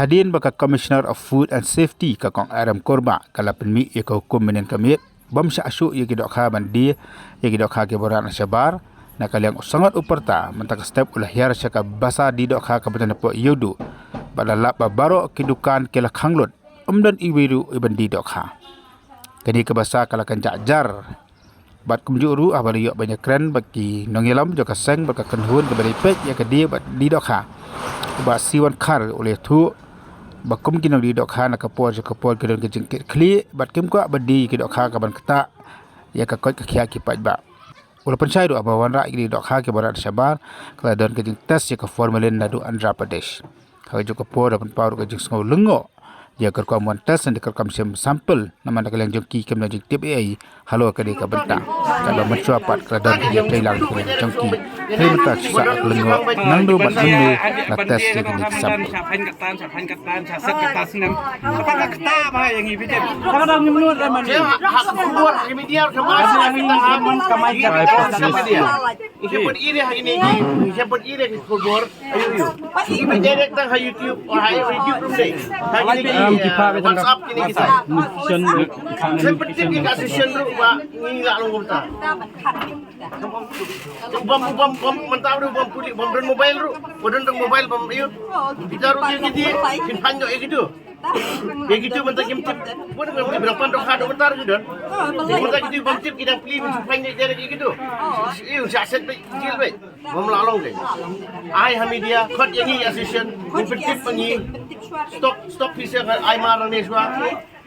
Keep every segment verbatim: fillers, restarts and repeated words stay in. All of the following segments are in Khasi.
Hadien ba ka Commissioner of Food and Safety, ka Kong R M Kurbah, ka la pynmih ïa ka hukum mynhynnin ka miet bym shah shuh ïa ki dohkha ban die ïa ki dohkha kiba rah na shabar, na ka liang u Sangot u Pyrta mynta ka step u la hiar sha ka basa die dohkha kaba don hapoh Ïewduh, bad la lap ba baroh ki dukan ki la khang lut, ym don iwei ruh iban die dohkha. Kane ka basa ka la kynjah jar bad kumjuh ruh haba la ïoh ban ïakren bad ki nongïalam jong ka seng bad ka kynhun kaba dei peit ïa ka die bad die dohkha, u Bah Siwan Khar u la ïathuh ba kum ki nongdie dohkha na ka por sha ka por ki don ka jingkitkhlieh bad kim kwah ban die ïa ki dohkha kaban ktah ïa ka koit ka khiah ki paidbah. U la pynshai ruh haba wanrah ïa ki die dohkha kiba rah na shabar, ka la don ka jingtest ïa ka formalin naduh Andhra Pradesh. Ha kajuh ka por la pynpaw ruh ka jingsngew lyngngoh ïa ka rukom wan test, ne ka rukom shim sample, namar na ka liang jong ki kim don jingtip ei ei halor kane ka bynta. Katba mynshuwa pat ka la don ka jingïatreilang na ka liang jong ki. Hynrei mynta shisha ka lyngngoh nangno bad mynno la test ïa kine ki sample. Ïa, ha ka khubor ha media ka ma. Ïa, peit ïa kine ki, ïa, peit ïa ki khubor. Ayu, ayu. Ki peit direct tang ha YouTube, ha YouTube ruh dei. Ha kine ki, ïa, WhatsApp kine ki. Shisha peit ïa ka session ruh ba ngi la long kumta. U bym, u bym, u bym, mynta ruh u bym pule, u bym don mobile ruh. U don tang mobile bym ïoh. Kita ruh ïa kine, kin pan ïa kito. Ïa kito mynta kim tip. Bun kim tip, bun pan dohkha doh mynta ruh ki don. Mynta kito bym tip, ki dang plie, bym tip pan ïa kito. Ïa, sha set beit, jil beit. Bym lah long dei. Ai ha media, khot ïa ngi association, ngin pyntip ïa ngi. Stop, stop phi sha ai mar ne shuwa.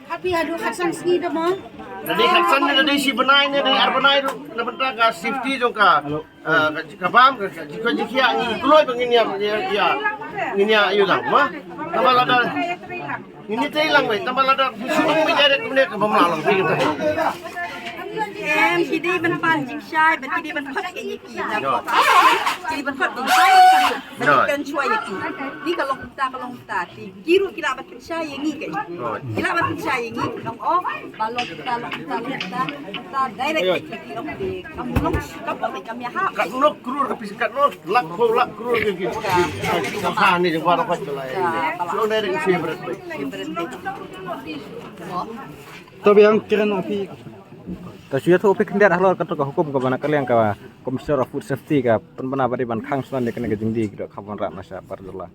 Happy haduh khatsan sngi da mo. Da dei khatsan ne, da dei shi bnai ne, da dei ar bnai ruh, na bynta ka safety jong ka, eh, ka, ka bam, ka, ka, ka jingkhiah, ngi kloi ba ngin ïa, ïa, ïa, ngin ïa ïoh lang mo. Tangba lada ngin ïa trei lang beit, tangba lada shu ong beit direct kumne ka bym lah long beit. Em, ki dei ban pan jingshai, ban ki dei ban khot ïa ngi ki. Ki dei ban khot ïa ngi. Ban kan shuwa ïa ki. Ni ka long kumta, ka long kumta. Ki ruh ki lah ban pynshai ïa ngi ka. Ki lah ban pynshai ïa ngi, ki ong, oh, ba long kumta, long kumta, long kumta. Kumta direct ki, ki ong ki. Kam long, kam long, kam ïa hap. Katno klur ka pisa, katno lak, phew lak klur ki, ki. Ka kha ni jong baroh ka jong lai. Shu ong direct ki shu ïa bret. Shu ïa bret. To biang kren ïa phi. To shu ïathuh phi khyndiat halor kato ka hukum kaba na ka liang ka Commissioner of Food Safety ka pynbna ba dei ban khang shuwa ïa kane ka jingdie ki dohkha ban rah na shabar jylla.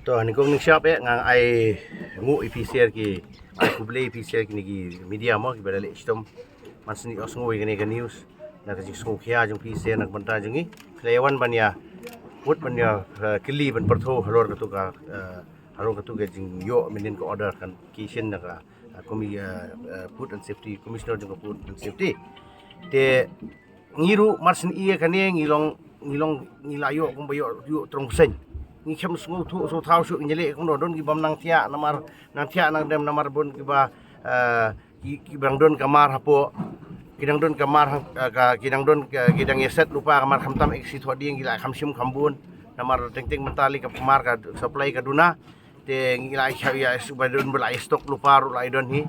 To, nyngkong nyngshap eh, nga ai nguh ïa phi sha ki, ai khublei ïa phi sha kine ki media mo kiba la leh shitom. Mynsngi ïohsngew ïa kane ka news na ka jingsngewkhia jong phi sha na ka bynta jong ngi. Phi la ïa wan ban ïa put ban ïa, eh, kylli ban pyrthuh halor kato ka, eh, halor kato ka jingïoh mynhynnin ka order kan ki shin na ka, eh, komi, eh, eh, Food and Safety, Commissioner jong ka Food and Safety. Te ngi ruh mar shen ïa kane ngi long, ngi long, ngi la ïoh kumba ïoh, ïoh trong bseiñ. Ngi khlem sngewthuh sngewthaw shuh ngi leh kumno, don ki bym nang thiah namar, nang thiah nang dem namar bun kiba, eh, ki, ki dang don ka mar hapoh, ki dang don ka mar ha, eh, ka, ki dang don ka, ki dang ïa set lypa ka mar khamtam ek shi thoh dieng ki la kham shim kham bun. Namar teng teng mynta lei ka mar ka supply ka duna. Te ngi la ïa, ïa, suba don ba la ïa stock lypa ruh la ïa don hi.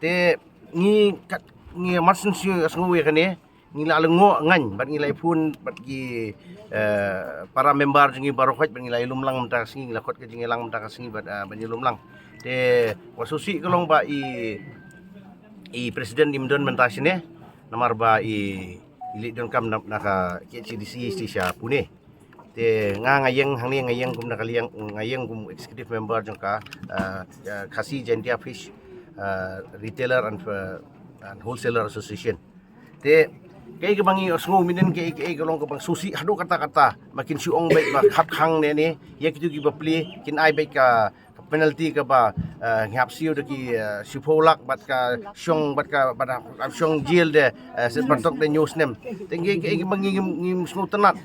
Te ngi kat, ngi mar shen shu sngew ïa kane. Ngi la lyngngoh ngan, bad ngi la ïa phone, bad ki, eh, para member jong ngi baroh khoit, bad ngi la ïa lumlang mynta ka sngi, ngi la khot ka jingïalang mynta ka sngi, bad, eh, bad ngi lumlang. Te, wa sngewsih ka long ba i, i president im don mynta shane, namar ba i, i leit donkam na, na ka K H A D C sha Pune. Te nga, nga ïeng hangne, nga ïeng kum na ka liang, nga ïeng kum executive member jong ka, eh, eh, Khasi Jaintia Fish, eh, Retailer and, eh, and Wholesaler Association. Te, kaei kaba ngi ïohsngew mynhynnin kaei, kaei ka long kaba sngewsih haduh katta katta, ba kin shu ong beit ba khap khang ne ne, ïa kito kiba plie, kin ai beit ka, ka penalty kaba, eh, ngi hap siew da ki, eh, shiphew lak, bad ka shong, bad ka, bad ka shong jail de, eh, set patok de hynñiew snem. Te ngi, kaei kaba ngi, ngi, ngi sngewtynnat.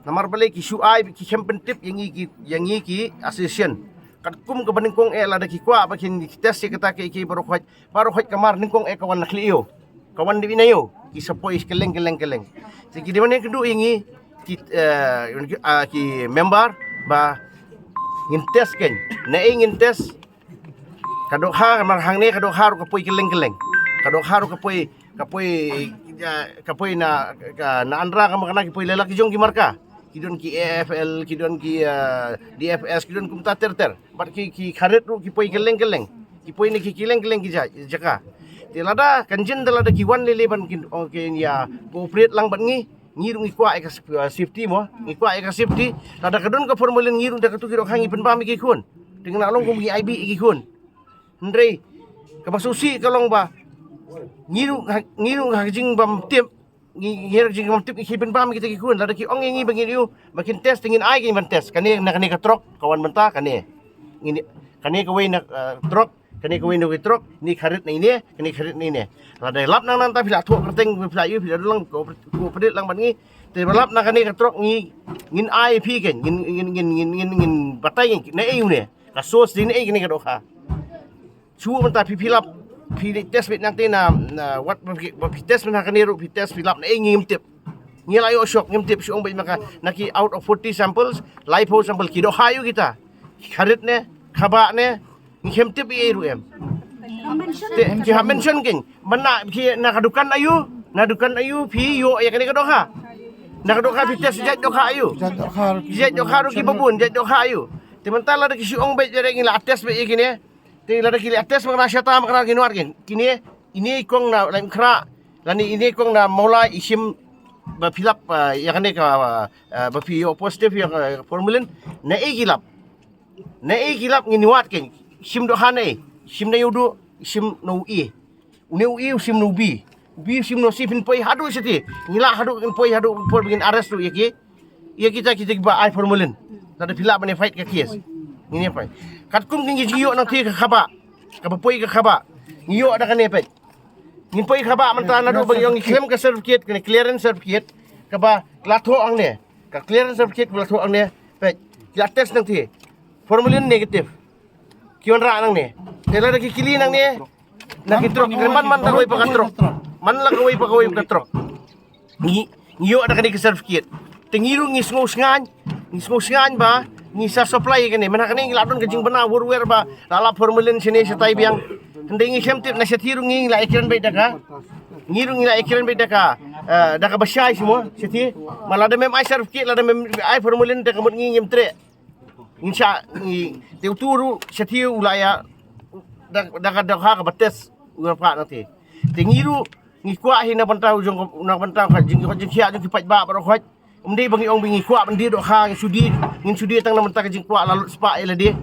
Namar balei ki shu ai, ki khlem pyntip ïa ngi ki, ïa ngi ki association. Katkum kaba nyngkong eh lada ki kwah ba kin test ïa kata kaei kaei baroh khoit. Baroh khoit ka mar nyngkong eh ka wan na khlieh ïew. Ka wan dei na ïew. Ki sa poi kylleng kylleng kylleng. Te ki dei ban ïakynduh ïa ngi ki, eh, ah, ki member ba ngin test kein. Naei ngin test. Ka dohkha mar hangne ka dohkha ruh ka poi kylleng kylleng. Ka dohkha ruh ka poi, ka poi, eh, ka poi na, ka, na Andhra ka ma kane ki poi lei la ki jong ki marka. Ki don ki A F L, ki don ki, ah, D F S, ki don kumta ter ter. Bad ki, ki kharit ruh ki poi kylleng kylleng. Ki poi na ki kylleng kylleng ki ja-, jaka. Te lada kan jin da lada ki wan lei lei ban kin, oh, kin ïa cooperate lang bad ngi. Ngi ruh ngi kwah ïa ka saf-, ah, safety mo. Ngi kwah ïa ka safety. Lada ka don ka formalin ngi ruh da katu ki dohkha ngi pynbam ïa ki khun. Te ngi la long kum ngi ai bih ïa ki khun. Hynrei kaba sngewsih ka long ba ngi ruh ha, ngi ruh ha ka jingbym tip, ngi, ngi ruh jingbym tip ngi pynbam ïa kita ki khun. Lada ki ong ïa ngi ba ngin ïoh ba kin test, te ngin ai, ngin ban test. Kane na kane ka trok ka wan mynta kane. Ngin, kane kawei na, eh, trok, kane kawei na kawei trok, kane kharit na ine, kane kharit na ine. Lada lap nang nangta phi la thoh kyrteng, phi la ïoh, phi la don lang, ko, ko pdit lang bad ngi. Te ba lap na kane ka trok ngi, ngin ai phi kein, ngin, ngin, ngin, ngin, ngin, ngin batai kein na ei une. Ka source dei na ei kane ka dohkha. Shu mynta phi fill up, phi test beit nangta na, na wat ba phi, ba phi test mynta kane ruh phi test fill up na ei ngim tip. Ngi la ïoh shock ngim tip, shu ong beit ma ka na ki out of forty samples, laiphew sample ki dohkha ïoh kita. Kharit ne, khabah ne, ngim tip ei ruh em. Te ki hap mention kein. Mynta ki na ka dukan aïu, na dukan aïu phi ïoh ïa kane ka dohkha. Na ka dohkha phi test jait dohkha aïu. Jait dohkha ruh ki, jait dohkha ruh ki babun, jait dohkha aïu. Te mynta lada ki shu ong beit, jait ngi la test beit ïa kine. Te lada ki la test ma ka shata ma ka ki nuar kein. Kine, ine i kong na Laitumkhrah, lane ine i kong na Mawlai i shim ba fill up, ah, ïa kane ka, ah, ba phi ïoh positive ïa ka formalin. Na ei ki lap. Na ei ki lap ngin wad kein. Shim dohkha na ei. Shim na ïoh duh, shim na u e. Une u e u shim na u b. U b u shim na u c, phin poi haduh shatei. Ngi lah haduh, ngin poi haduh por ba ngin arrest ruh ïa ki. Ïa kita, kita kiba ai formalin. Lada phi lah ban ïa fight ka case. Ngin ïa fight. Katkum ki ngi jingïoh nangta ka khabah. Kaba poi ka khabah. Ngi ïoh da kane peit. Ngin poi khabah mynta naduh ba ngi ong ngi khlem ka certificate, kane clearance certificate. Kaba la thoh hangne. Ka clearance certificate ba la thoh hangne. Peit. Ki la test nangta. Formalin negative. Ki wanrah nangne. Te lada ki kylli nangne, na ki trok, kren man man da kawei pa ka trok. Man la kawei pa kawei pa ka trok. Ngi, ngi ïoh da kane ka certificate. Te ngi ruh ngi sngewsngaiñ, ngi sngewsngaiñ ba ngi sa supply kane. Mynta kane ngi la don ka jingbna wor wer ba la lap formalin shane shatai biang. Hynrei ngi khlem tip na shatei ruh ngi la ïakren beit da ka. Ngi ruh ngi la ïakren beit da ka, eh, da kaba shai shuh mo, shatei. Ma lada mem ai certificate, lada mem ai formalin da ka mut ngi ngim treh. Ngin sha, ngi, te utu ruh shatei u la ïa da, da ka dohkha kaba test u la phah nangta. Te ngi ruh ngi kwah hi na bynta u jong, na bynta ka jing, ka jingkhiah jong ki paidbah baroh khoit. Ym dei ba ngi ong ba ngi kwah ban die dohkha, ngi shu die, ngin shu die tang na bynta ka jingkwah la lut spah ïa lade.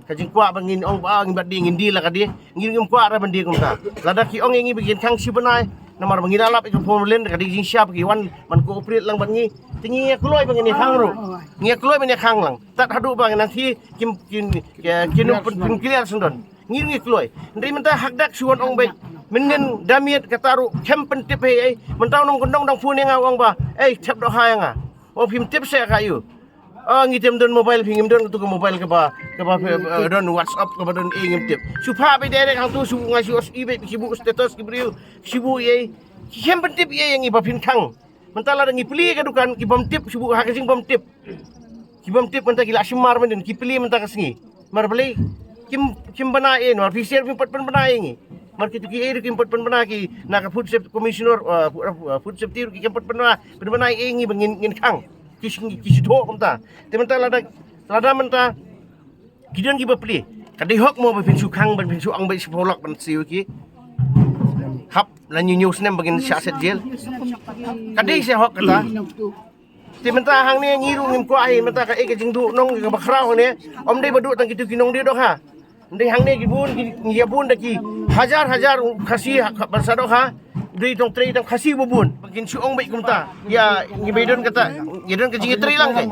Ka jingkwah ba ngin ong ba ngin bad die, ngin die la ka die. Ngi ruh ngim kwah re ban die kumta. Lada ki ong ïa ngi ba kin khang shi bnai, namar ba ngi la lap ïa ka formalin, ka dei jingshisha ba ki wan ban cooperate lang bad ngi. Te ngi ïa kloi ba ngin ïa khang ruh. Ngi ïa kloi ba ngin ïa khang lang. Tat haduh ba ngi nang ki kim, kim, kim, kim, kim clear sendon. Ngi ngi kloi. Hynrei mynta hakdak shu wan ong beit. Mynnin da miet kata ruh khlem pyntip ei ei. Mynta u nongkyndong dang phone ïa nga u ong ba, "Ei, thep dohkha ïa nga." Ong phim tip seh ka ïu. Ah, ngi tem don mobile phi, ngim don katu ka mobile kaba, kaba, eh, don WhatsApp kaba don ei ngim tip. Shu phah beit direct hangtu shu nga shu os i beit shu buh status ki briew. Shu buh ei. Khlem pyntip ei ïa ngi ba phin khang. Mynta lada ngi plie ka dukan, ki bym tip, shu buh ha ka jingbym tip. Ki bym tip mynta ki la shim mar mynta, ki plie mynta ka sngi. Mar balei, kim, kim bna ei, mar phi sher phim pat pynbna ei ngi. Mar kitu ki ei ruh kim pat pynbna ki, na ka food safety commissioner, uh, food, uh, food safety ruh ki kim pat pynbna, pynbna ei ngi ba ngin, ngin khang. Ki shu, ki shu thoh kumta. Te mynta lada, lada mynta, Ki don kiba plie. Ka dei hok mo ba phin shu khang, ba phin shu ong, ba shu pholok ban siew ki. Hap la hynñiew snem ba ngin shah set jel. Ka dei sha hok kata. Te mynta hangne ngi ruh ngim kwah hi, mynta ka ei ka jingduh nong kaba khraw hangne. Ym dei ba duh tang kitu ki nongdie dohkha. Ym dei hangne ki bun, ki, ngi ïa bun da ki hajar hajar Khasi ha, ha, ban sah dohkha. Dei tang trei tang Khasi ba bun. Ba kin shu ong beit kumta. Ïa ngi ba don kata, ïa don ka jingïatrei lang kein.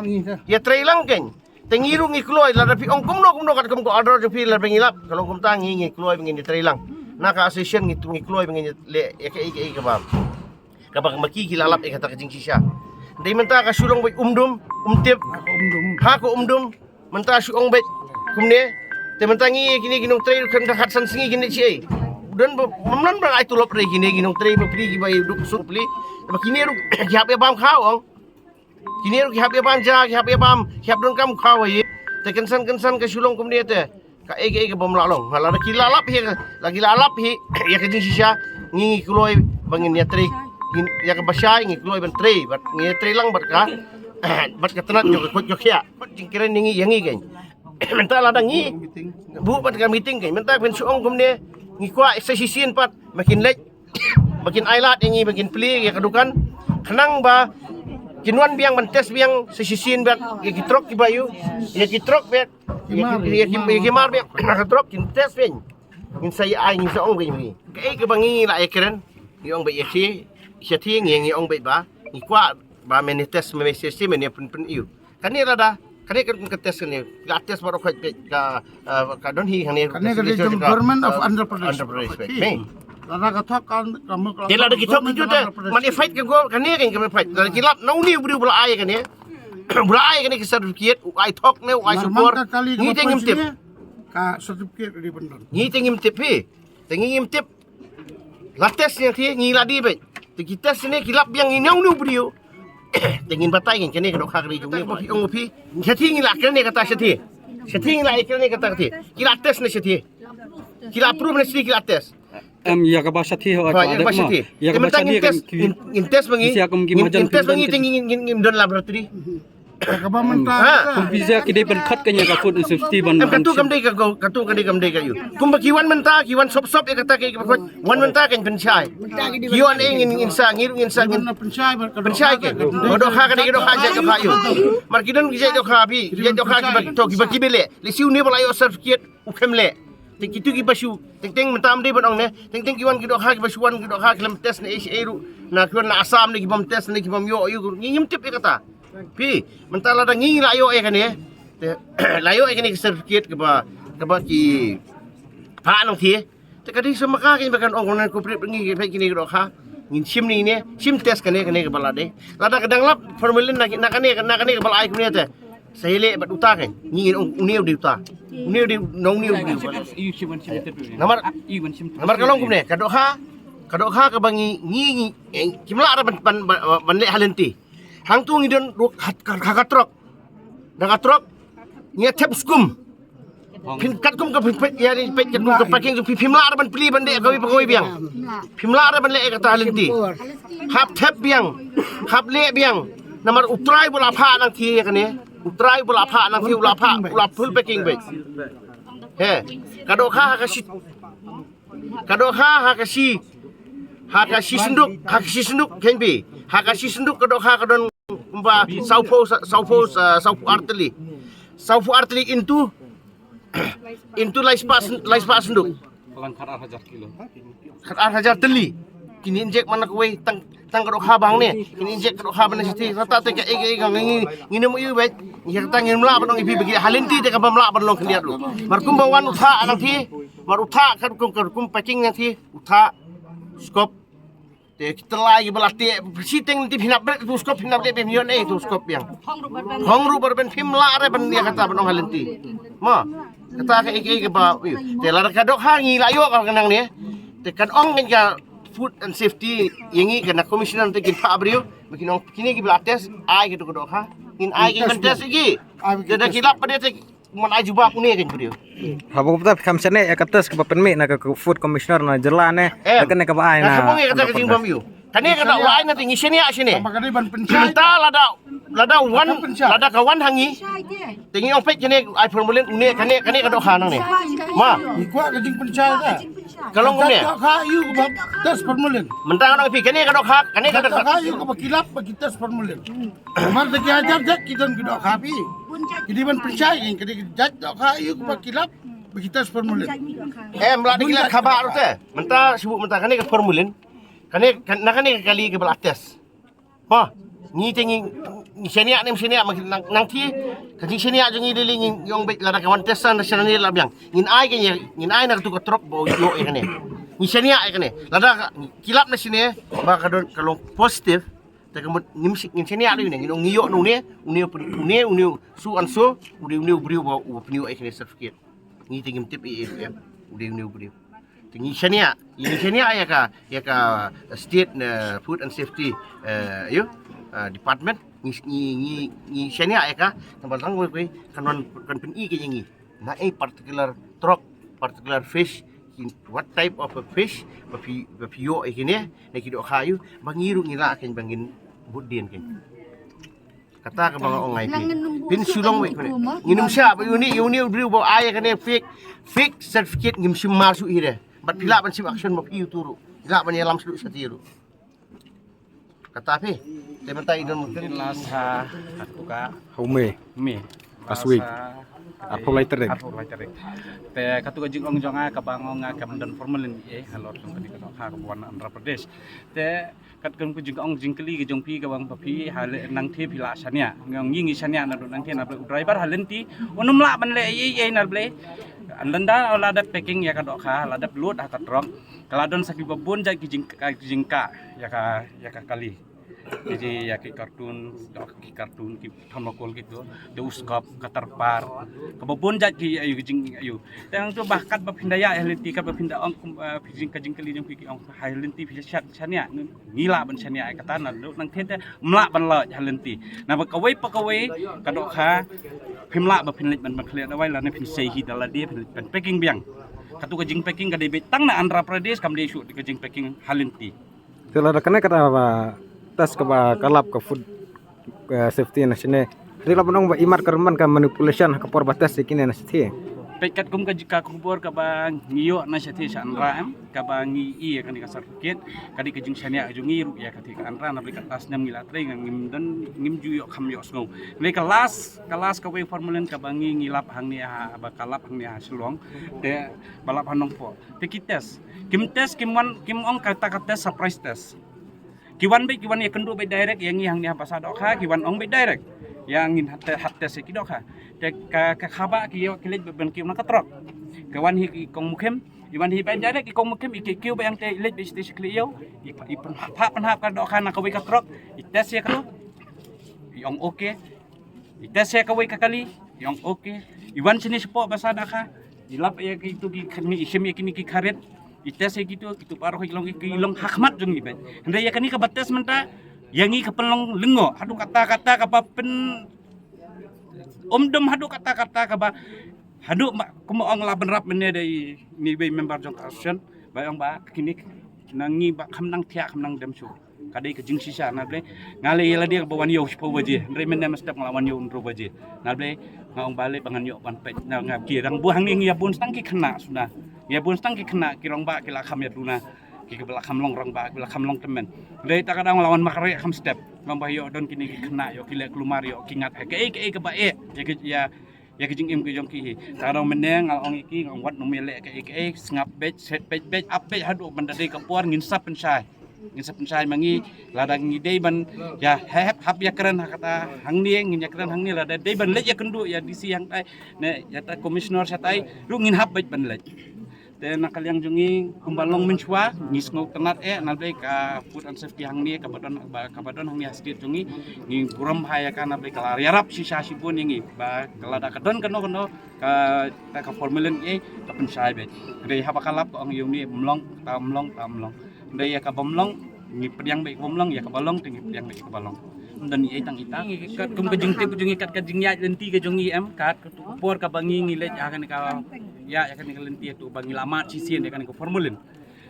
Ïatrei lang kein. Te ngi ruh ngi kloi, lada phi ong kumno kumno katkum ka order jong phi, lada phi ngi lap, ka long kumta ngi ngi kloi ba ngin ïatrei lang. Na ka association ngi, ngi kloi ba ngin leh ïa kaei kaei kaba, kaba ma ki ki la lap ïa kata ka jingshisha. Dei mynta ka shu long beit umdum, um tip. Ha ka umdum mynta shu ong beit kumne. Te mynta ngi kine ki nongtrei ruh khamtam khatsan sngi kine shi ei. Don ba, ym don ba ai tulop re kine ki nongtrei bapli kiba ïa duk suk bapli. Ba kine ruh ki hap ïa bam khaw ong. Kine ruh ki hap ïa bam ja, ki hap ïa bam, ki hap donkam khaw ïa. Te kynsan kynsan ka shu long kumne te. Kaei kaei kabym lah long. Ha, lada ki la lap hi, lada ki la lap hi ïa ka jingshisha, ngi ngi kloi ba ngin ïatrei, ngin ïa kaba shai ngi kloi ban trei, bad ngi ïatrei lang bad ka, Bad ka tnat jong ka kot jong ka, kot jingkren ngi ïa ngi kein. Mynta lada ngi buh bad ka meeting kein, mynta phin shu ong kumne, ngi kwah sa shisien pat, ma kin leit, ma kin ai lad ïa ngi, ma kin plie ïa ka dukan. Khnang ba kin wan biang ban test biang sa shisien bad ïa ki trok kiba ïoh, ïa ki trok bad ïa ki, ïa ki, ïa ki mar biang na ka trok kin test biang. Ngin sa ïa ai, ngin sa ong bad ngi. Kaei kaba ngi la ïa kren, ngi ong bad ïa ki, ïa ki ngi, ngi ong bad ba ngi kwah ba mane test, mane shisien, mane pyn pyn ïoh. Kane lada, kane ka, ka test kane, ka test baroh ka, ka, uh, ka don hi kane, kane ka dei jong Government of Andhra Pradesh. Andhra Pradesh. Lada ka thok kan, ka mut ka, te lada ki thok ki jut te, man effect ka go, kane kan ka effect. Lada ki lap na une u briew ba la ai kane, ba la ai kane ka certificate, u ai thok ne, u ai sukor. Ngi te ngim tip. Ka certificate ka dei ban don. Ngi te ngim tip hi. Te ngi ngim tip. La test ne te ngi la dei bad. Te ki test ne ki lap biang ïa une u briew. Te ngin batai ngin kane ka dohkha ka dei jong ngi ba phi ong phi. Shathie ngi la kren ne kata shathie. Shathie ngi la kren ne kata shathie. Ki la test ne shathie. Ki la proof ne shathie ki la test. Em, ïa kaba shathie ho. Ïa kaba shathie. Ïa kaba shathie ngin test, ngin test ma ngi. Ngin test ma ngi te ngin, ngin, ngin don laboratory. Kaba mynta. Kum phi ïa ki dei ban khot kane ka food and safety ban. Em, katu kam dei ka go, katu kam dei kam dei ka ïoh. Kumba ki wan mynta, ki wan sop sop ïa kata ka, wan mynta kan pynshai. Ki wan eh ngin, ngin sa, ngin, ngin sa, ngin pynshai ke. Ka dohkha ka dei ka dohkha jait dohkha ïoh. Mar ki don ki jait dohkha phi, jait dohkha kiba to, kiba ki bele. Lehse une ba la ïoh certificate u khlem leh. Te kitu kiba shu, teng teng mynta ym dei ban ong ne. Teng teng ki wan ki dohkha, kiba shu wan ki dohkha khlem test ne, eh, eh, ruh. Na ki wan na Assam ne, kibym test ne, kibym ïoh, ïoh, ngi ngim tip ïa kata. Phi, mynta lada ngi la ïoh ïa kane. Te, la ïoh ïa kane ka certificate kaba, kaba ki phah nangthie. Te ka dei sa ma ka, kane ba kan ong kane, ko prit ngi peit kine ki dohkha. Ngin shim ne, shim test kane, kane kaba la dei. Lada ka dang lap formalin na, na kane, na kane kaba la ai kumne te. Sa ïaleh bad uta kein. Ngi ngin ong une u dei uta. Une u dei, na une u dei uta. Namar, namar ka long kumne, ka dohkha, ka dohkha kaba ngi, ngi, ngi, eh, kim lah ruh ban, ban, ban, ban leh ha lynti. Hangtu ngi don ruh ha, ha, ha ka trok. Da ka trok ngi ïa thep skum. Phin katkum ka phin peit ïa ri peit katkum ka parking, phi phim lah ruh ban plie ban dei kawei pa kawei biang. Phim lah ruh ban leh kata ha lynti. Hap thep biang. Hap leh biang. Namar U Trai u la phah nangthie ïa kane. U Trai u la phah nangthie, u la phah, u la full packing bad. He. Ka dohkha ha ka shi, ka dohkha ha ka shi, ha ka shi synduk, ha ka shi synduk kein phi. Ha ka shi synduk ka dohkha ka don kumba sawphew, sa-, sawphew, sa-, sawphew ar tylli. Sawphew ar tylli into, into lai spah syn-, lai spah synduk. Khatar hajar tylli. Kin inject man na kawei tang, tang ka dohkha ba hangne. Kin inject ka dohkha ba na shathie. Kata te kaei kaei ka ngi, ngi nym ïohi bad. Ïa kata ngim lah ban ong ïa phi ba ki ha lynti te kabym lah ban long khyndiat ruh. Mar kumba wan u thah nangthie. Mar u thah katkum, katkum packing nangthie. U thah skop. Te ki tyllai kiba la teh, shiteng te phin hap bret tu skop, phin hap leh, phin ïoh ne tu skop biang. Hong ruh bar ban phim lah ruh ban ïa kata ban ong ha lynti. Mo, kata kaei kaei kaba, te lada ka dohkha ngi la ïoh ka nangne. Te kan ong kein ka food and safety ïa ngi, ka na commissioner te kin phah briew, ba kin ong kine kiba la test, ai katu ka dohkha. Ngin ai kein ban test ïa ki. Te da ki lap pat te man ai jubab une kein briew. Haba kumta phi kham shaniah ïa ka test kaba pynmih na ka food commissioner na jylla ne. Em. Ïa kane kaba ai na. Kane ka jingbym ïoh. Kane ka doh ai na te ngi shaniah shane. Mynta lada, lada wan, lada ka wan ha ngi. Te ngi ong peit kane ai formalin une, kane, kane ka dohkha nangne. Ma. Ngi kwah ka jingpynshai ka. Ka long kumne. Dohkha ïa u kaba test formalin. Mynta nga ong phi kane ka dohkha, kane ka dohkha. Dohkha ïa u kaba ki lap ba ki test formalin. Namar da ki hajar jait ki don ki dohkha phi. Ki dei ban pynshai, ki dei jait dohkha ïa u kaba ki lap ba ki test formalin. Em, la dei ki lap kaba ruh te. Mynta shu mynta kane ka formalin. Kane, kan, na kane ka kali kaba la test. Ba ngi te ngi, ngi shaniah ne, shaniah ma nang, nangthie. Ka jingshaniah jong ngi daily ngi ong beit lada ka wan test sa na shaniah la biang. Ngin ai ka, ngin ai na katu ka trok ba ïoh ïa kane. Ngi shaniah ïa kane. Lada ka, ki lap na shane ba ka don ka long positive. Te ka mut ngim shi-, ngin shaniah ïa une, ngin ong ngi ïoh na une, une, une, une, so and so, une, une u briew ba u pynïoh ïa kane certificate. Ngi te ngim tip ïa, ïa, ïa, u dei une u briew. Te ngi shaniah, ngi shaniah ïa ka, ïa ka state na food and safety, eh, ïa, eh, department. Ngi, ngi, ngi, ngi shaniah ïa ka, namar tang wei wei, kan wan, kan pyni ka ïa ngi. Na ei particular trok, particular fish, ki, what type of a fish, ba phi, ba phi ïoh ïa kine, na ki dohkha ïa, ba ngi ruh ngi lah kein ba ngin bud dien kein. Kata kaba nga ong ïa phi. Phin shu long wei kane. Ngin ym shah ba uni uni u briew ba ai kane fake, fake certificate, ngim shim mar shuh hi de. Bad phi lah ban shim action ba phi utu ruh. Phi lah ban ïalam shuh sha ti ruh. Kata phi. Te mynta i don mungkin last ha, ha tu ka. Hau me. Me. Last week. Arphew lai tarik. Arphew lai tarik. Te katu ka jingong jong nga kaba nga ong nga kam don formalin eh halor jong kane ka dohkha kaba wan Andhra Pradesh. Te katkum ka jingong jingkylli ka jong phi kaba ong ba phi ha le nang the phi la shaniah. Nga ong ngi ngi shaniah naduh nang the na Blei, u driver ha lynti un ym lah ban leh ei ei na Blei. Lynda la dep packing ïa ka dohkha, la dep load ha ka truck. Ka la don sa kiba bun jait ki jing, ka jingkah ïa ka, ïa ka kali. Ki ji ïa ki carton, dok ki carton, ki thermocol ki tu, te u skop, ka tarpar. Kaba bun jait ki ayu ki jing ayu. Te nang tu bah katba phin da ïa ha lynti, katba phin da ong kum, eh, phi jing ka jingkylli jong phi ki ong ha lynti phi shat shaniah, ngi lah ban shaniah kata naduh nang the te ym lah ban lait ha lynti. Naba kawei pa kawei ka dohkha phim lah ba phin leit ban ban khlieh dawai lane phin sei hi da lade phin leit ban packing biang. Katu ka jingpacking ka dei beit tang na Andhra Pradesh, kam dei shuh ka jingpacking ha lynti. Te lada kane kata ba test kaba ka lap ka food, eh, safety na shane. Te lada ban ong ba imat ka ruh man ka manipulation ha ka por ba test ïa kine na shathie. Peit katkum ka jingkha khubor kaba ngi ïoh na shathie sha Andhra em, kaba ngi ïoh ïa kane ka certificate, ka dei ka jingshaniah jong ngi ruh ïa kata ka Andhra, na Blei kata snem ngi la trei nga ngim don ngim ju ïoh kham ïoh sngew. Ngi ka last, ka last kawei formalin kaba ngi ngi lap hangne ha, ba ka lap hangne ha Shillong. Te ba lap ha Nongpoh. Te ki test. Kim test, kim wan, kim ong kata ka test surprise test. Ki wan beit, ki wan ïakynduh beit direct ïa ngi hangne ha basa dohkha, ki wan ong beit direct. Ïa ngin hap te-, hap test ïa ki dohkha. Te ka, ka khaba ki ïoh ki leit beit ban kiew na ka truck. Ka wan hi i kong Mukhim, i wan hi beit direct i kong Mukhim, i kiew beit hangte i leit beit sha khlieh ïew, i, i pynhap, hap pynhap ka dohkha na kawei ka truck, i test ïa ka tu. I ong okay. I test ïa kawei ka kali, i ong okay. I wan shane shapoh basa dohkha, i lap ïa kitu ki kha-, i shim ïa kine ki kharit, i test ïa kitu, kitu baroh ki long, ki long ha khmat jong ngi beit. Hynrei ïa kane kaba test mynta, ïa ngi ka pynlong lyngngoh, haduh katta katta kaba pyn-, ym dum haduh katta katta kaba, haduh ma, kumba ong la bynrap mynne da i, ini i member jong ka association, ba ong ba kine na ngi ba kham nang thiah kham nang dem shuh. Ka dei ka jingshisha na Blei. Nga lei ïa lade kaba wan ïew shiphew baje. Hynrei mynne mynstep nga la wan ïew hynriew baje. Na Blei nga ong balei ba ngan ïoh ban peit. Na nga ki rangbah hangne ngi ïa bun stang ki khynnah shuh na. Ngi ïa bun stang ki khynnah ki rangbah ki la kham ïa duna. Ki kaba la kham long rangbah, ki la kham long tymmen. Hynrei ta ka daw nga la wan mareh kham step. Nga ong ba ïoh don kine ki khynnah ïoh ki leh kulmar ïoh ki ngat ha kaei kaei kaba eh. Ïa ki ïa ïa ka jingim ka jong ki hi. Ta ka daw mynne nga ong ïa ki, nga ong wat nym ïaleh kaei kaei, sngap beit, set beit beit, ap beit haduh ban da dei ka por ngin sa pynshai. Ngin sa pynshai ma ngi, lada ngi dei ban ïa hep hap ïakren ha kata hangne, ngin ïakren hangne, lada dei ban leit ïakynduh ïa D C hangtai ne ïa ta commissioner shatai ruh ngin hap beit ban leit. Te na ka liang jong ngi kumba long mynshuwa ngi sngewtynnat eh na Blei ka food and safety hangne kaba don ba kaba don hangne ha state jong ngi. Ngi burom bha ïa ka na Blei ka la ïarap shisha shibun ïa ngi ba ka lada ka don kano kano ka, ka, ka formalin eh ka pynshai beit. Hynrei haba ka lap ka ong ïa une ym long, ta ym long, ta ym long. Hynrei ïa kaba ym long ngi pdiang beit kaba ym long, ïa kaba long te ngi pdiang beit kaba long. Ym don ei tang ei tang. Kat kum ka jingtip ka jong ngi, kat ka jingïaid lynti ka jong ngi em, kat ka tu por kaba ngi ngi leit ïa kane ka, ïa, ïa kane ka lynti tu ba ngi la mad shisien ïa kane ka formalin.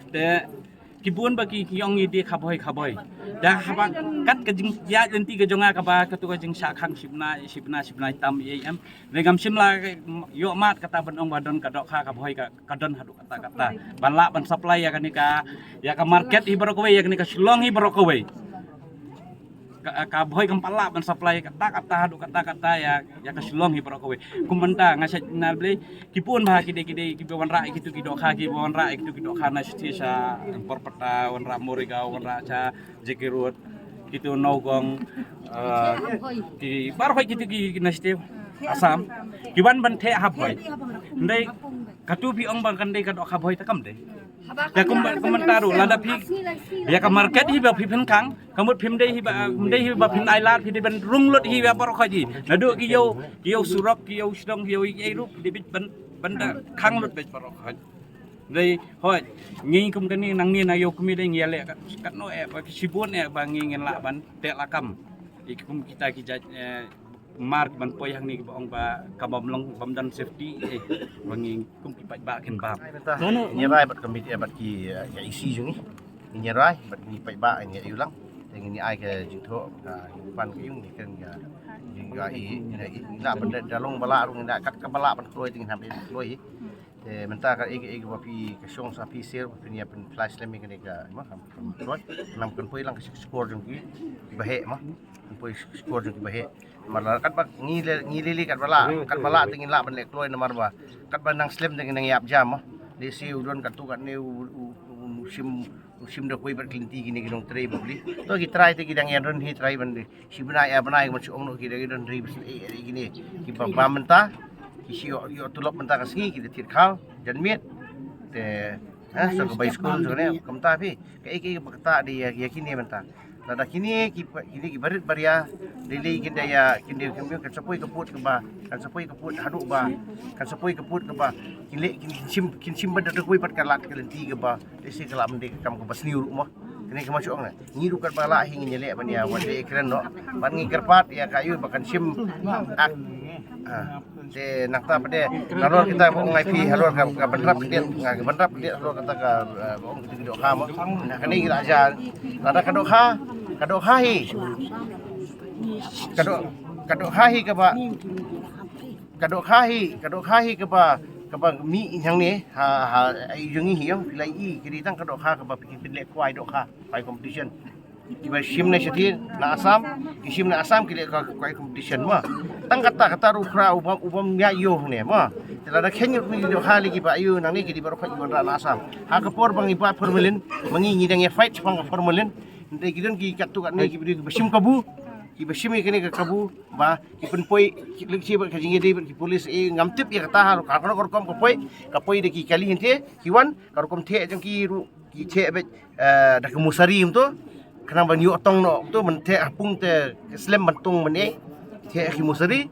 Te ki bun ba ki, ki ong ngi dei khabhoi khabhoi. Da haba kat ka jingïaid lynti ka jong nga kaba katu ka jingshah khang shibnai shibnai shibnai tam ei em. Te ngam shym la ïoh mad kata ban ong ba don ka dohkha khabhoi ka, ka don haduh katta katta ban lah ban supply ïa kane ka, ïa ka market hi baroh kawei, ïa kane ka Shillong hi baroh kawei. Ka, ka bhoi kam pat lah ban supply katta katta haduh katta katta ïa, ïa ka Shillong hi baroh kawei. Kum mynta nga shait na Blei ki bun bha ki dei ki dei kiba wanrah ïa kitu ki dohkha, kiba wanrah ïa kitu ki dohkha na shatei sha Borpata, wanrah Morigaon, wanrah sha J K Road, kitu Nowgong, eh, ki baroh kitu ki na shatei Assam. Ki wan ban theh ha bhoi. Hynrei katu phi ong ba kan dei ka dohkha bhoi ta kam dei. Te kum, kum mynta ruh lada phi ïa ka market hi ba phi pynkhang, ka mut phim dei hi ba, phim dei hi ba phin ai lad, phi dei ban rung lut hi ba baroh khoit hi. Naduh ki ïew, ki ïew surok, ki ïew shnong, ki ïew ei ei ruh phi dei beit ban, ban da khang lut beit baroh khoit. Dei hoi ngi kum kane nangne na ïew kmie dei ngi ïaleh kat, katno eh ba ki shibun eh ba ngi ngin lah ban teh lakam. Ïa ki kum kita ki jait, eh, mar ban poi hangne kiba ong ba kaba ym long bym don safety eh ba ngi kum ki paidbah kin bam. Ngi rai bad committee, eh, bad ki, eh, E C jong ngi. Ngi rai bad ki paidbah ngi ïa u lang. Te ngi ai ka jingthoh ka ban ka yung ngi kren ka Nga i, nga i, nga ban da long ba lah ruh nga kat ka ba lah ban kloi ting hap kloi. Te mynta ka i, i ba phi ka shong sa phi sir ba phi nia pyn flash lem kane ka ma kam kloi. Nam kan poi lang ka score jong ki ba he ma. Kan poi score jong ki ba he. Mar la kat ba ngi le ngi le kat ba lah kat ba lah ting lah ban le kloi namar ba kat ba nang slem ting nang yap jam ma. Dei si u don kat tu kat ne u u u shim u shim da koi bad klinti kine ki nongtrei bad bli. To ki trai te ki dang ïa don hi trai ban dei. Shi bnai ïa bnai man shu ong noh ki dang ïa don ri bas eh eh kine. Ki ba ba mynta ki shi ïoh ïoh tulop mynta ka sngi ki da thied khaw jan miet. Te ha so ka bai skul so ne kumta phi. Ka ei ka ei ba kata dei ïa ïa kine mynta. Lada kine ki kine ki barit baria dei lei kin da ïa kin da kin kan sa poi ka put ka ba kan sa poi ka put haduh ba kan sa poi ka put ka ba kin leh kin shim kin shim bad da koi bad ka lad ka lynti ka ba. Te shi ka lah ban dei ka kam ka ba sniew ruh mo. Kane ka ma shu ong ne. Ngi ruh kat ba lah hi ngi leh ban ïa wan dei kren noh. Ban ngi kyrpad ïa ka ïu ba kan shim ak. Ah, te nangta pade halor kita ba ong ai phi halor ka ka ban rap kdit nga ka ban rap kdit halor kata ka eh, ba ong kita ki dohkha mo. Na kane ki la ja lada ka dohkha ka dohkha hi. Ka doh ka dohkha hi ka ba ka dohkha hi ka dohkha hi ka ba ka ba mi i hangne ha ha ai jong i hi ong phi la i ki ri tang ka dohkha ka ba phi phi leh kwai dohkha kwai competition. Ki ba shim na shati na Assam ki shim na Assam ki leh ka kwai competition ma. Tang kata kata ruh khra u bam u bam ïa ïoh ne ma. Te lada khen ïoh ni dohkha lagi ba ïoh nangne ki di baroh kwai ban ra na Assam. Ha ka por ba ngi ba formalin ma ngi ngi dang ïa fight shipang ka formalin. Nte ki don ki kat tu kat ne ki ba shim kabu ki ba shim ïa kane ka kabu. Ba ki pynpoi ki lek shi bad ka jingïadei bad ki polis eh ngam tip ïa kata ha ka kano ka rukom ka poi ka poi da ki kali hynte ki wan ka rukom theh jong ki ruh ki theh bad eh, da ka musari to khnang ban ïoh tong noh to man theh ha pung te slem ban tong man eh theh ki musari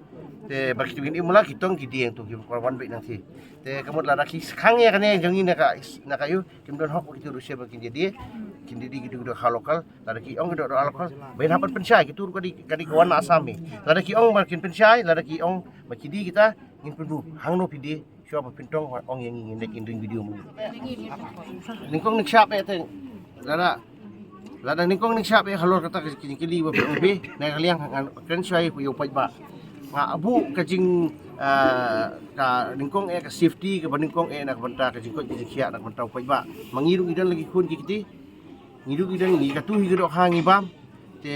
te ba ki tu kin imla ki tong ki dieng to ki wan bad nang theh te ka mut lada ki khang ïa kane jong ngi na ka na ka ïu kim don hok ki tu ruh shi ba kin ïadei kin ïadei ki tu ki dohkha lokal. Lada ki ong ki doh doh alkol. Bain hap ban pynshai ki tur ka di ka di ka wan Assam ni. Lada ki ong ba kin pynshai lada ki ong ba ki di kita ngin pynbu hangno phi di shuwa ba phin tong ong ïa ngi ngin dei kin ring video mu. Nyngkong nyngshap eh te lada lada nyngkong nyngshap eh halor kata ka ki ki li ba phi ong phi na ka liang ngan kren shuwa ïa u paidbah. Nga abu ka jing ah, ka nyngkong eh ka safety ka ba nyngkong eh na ka bynta ka jingkoit ka jingkhiah na ka bynta u paidbah. Ma ngi ruh ngi don lagi khun ki kti. Ngi duk ngi dang ngi katu hi ka dohkha ngi bam. Te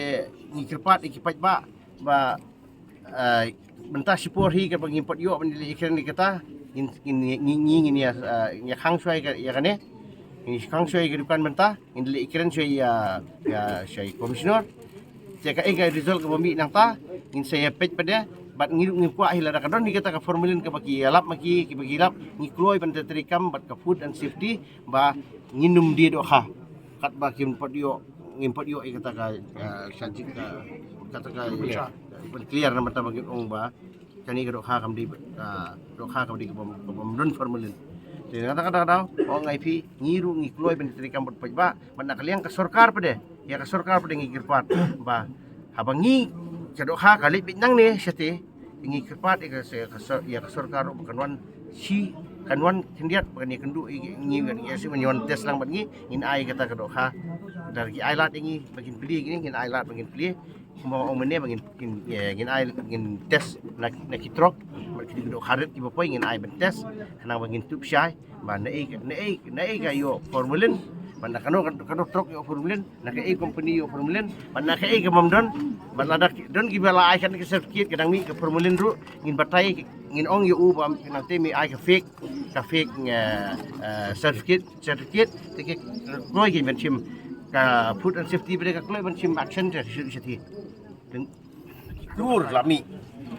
ngi kyrpad ïa ki paidbah ba mynta shipor hi kaba ngim pat ïoh ban leh ïa kren ïa kata. Ngin ngin ngin ngin ïa ïa khang shuwa ïa kane. Ngin khang shuwa ïa ka dukan mynta ngin leh ïa kren shuwa ïa ïa shuwa ïa commissioner. Te kaei ka result kaba mih nangta ngin sa ïa peit pat de bad ngi ruh ngim kwah hi lada ka don hi kata ka formalin kaba ki ïalap ma ki kiba ki lap ngi kloi ban trei kam bad ka food and safety. Ba ngin ym die dohkha katba kim pat ïoh ngim pat ïoh ïa kata ka eh, ka jik ka kata ka ban clear namar ta ba ngin ong ba kane ka dohkha kam dei ka dohkha kam dei ka bom ka bom don formalin. Te kata kata kata ong ai phi ngi ruh ngi kloi ban trei kam bad paidbah ban na ka liang ka sorkar pat de ïa ka sorkar pat de ngi kyrpad ba haba ngi ka dohkha ka leit beit nangne shate. Ngi kyrpad ïa ka se- ka sor- ïa ka sorkar ruh ba kan wan shi kan wan khyndiat ba kan ïakynduh ïa ngi ba ngi ïa shi ban ïa wan test lang bad ngi ngin ai kata ka dohkha. Lada ki ai lad ïa ngi ba kin plie ïa ngi ngin ai lad ba ngin plie. Kumba ong mynne ba ngin ngin ïa ngin ai ngin test na na ki trok bad ki dohkha rit kiba poi ngin ai ban test khnang ba ngin tup shai. Ba na ei na ei na ei ka ïoh formalin ba na kano kano trok ïoh formalin na ka ei company ïoh formalin ba na ka ei ka mam don ba lada don kiba la ai kan ka certificate ka dang mih ka formalin ruh ngin batai ngin ong ïa u ba nang te mih ai ka fake ka fake eh, eh, certificate certificate te ke kloi ki ban shim ka food and safety ba ka kloi ban shim action te shu shu ti. Klur la mih.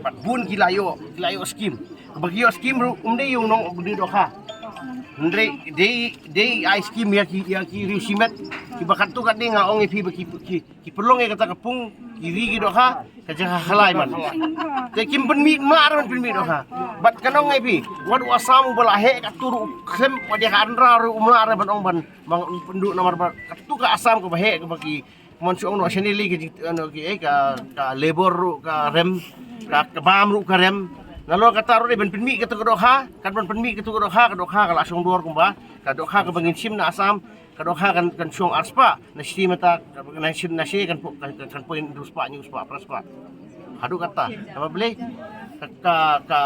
Pat bun ki la ïoh, ki la ïoh skim. Ba ki ïoh skim ruh um dei ïoh nong um dei dohkha. Hynrei dei dei ai skim ïa ki ïa ki riewshimet. Ki ba katto katne nga ong ïa phi ba ki ki ki pynlong ïa kata ka pung ki ri ki dohkha ka jaka khalai man. Te kim pynmih mla ran pynmih dohkha. Bad ka nong ïa phi wat u Assam u ba la heh katto ruh khlem wat ïa ka anra ruh um la ran ban ong ban mang pynduh namar ba katto ka Assam ka ba heh ka ba ki Mon shu ong noh shane lei ka jing ano ki eh ka ka labor ruh ka rem ka ka bam ruh ka rem. Nalor kata ruh dei ban pynmih kata ka dohkha kat ban pynmih kata ka dohkha ka dohkha ka la shong dor kumba ka dohkha ka ba ngin shim na Assam ka dohkha kan kan shong arspah na shiti mata na shim na she kan pu- kan kan poi hynriew spah hynñiew spah phra spah. Haduh kata, kaba balei ka, ka, ka,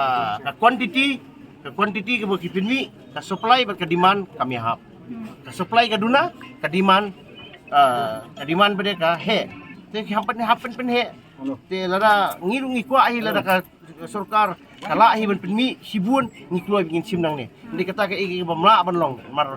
ka quantity, ka quantity kaba ki pynmih, ka supply bad ka demand kam ïahap. Ka supply ka duna, ka demand, ah, ka demand pat de ka heh. Te ki hap pyn, hap pyn, pynheh. Te lada ngi ruh ngi kwah hi, lada ka sorkar ka lah hi ban pynmih shibun, ngi kloi ba ngin shim nangne. Hynrei kata kaei kaba ym lah ban long, namar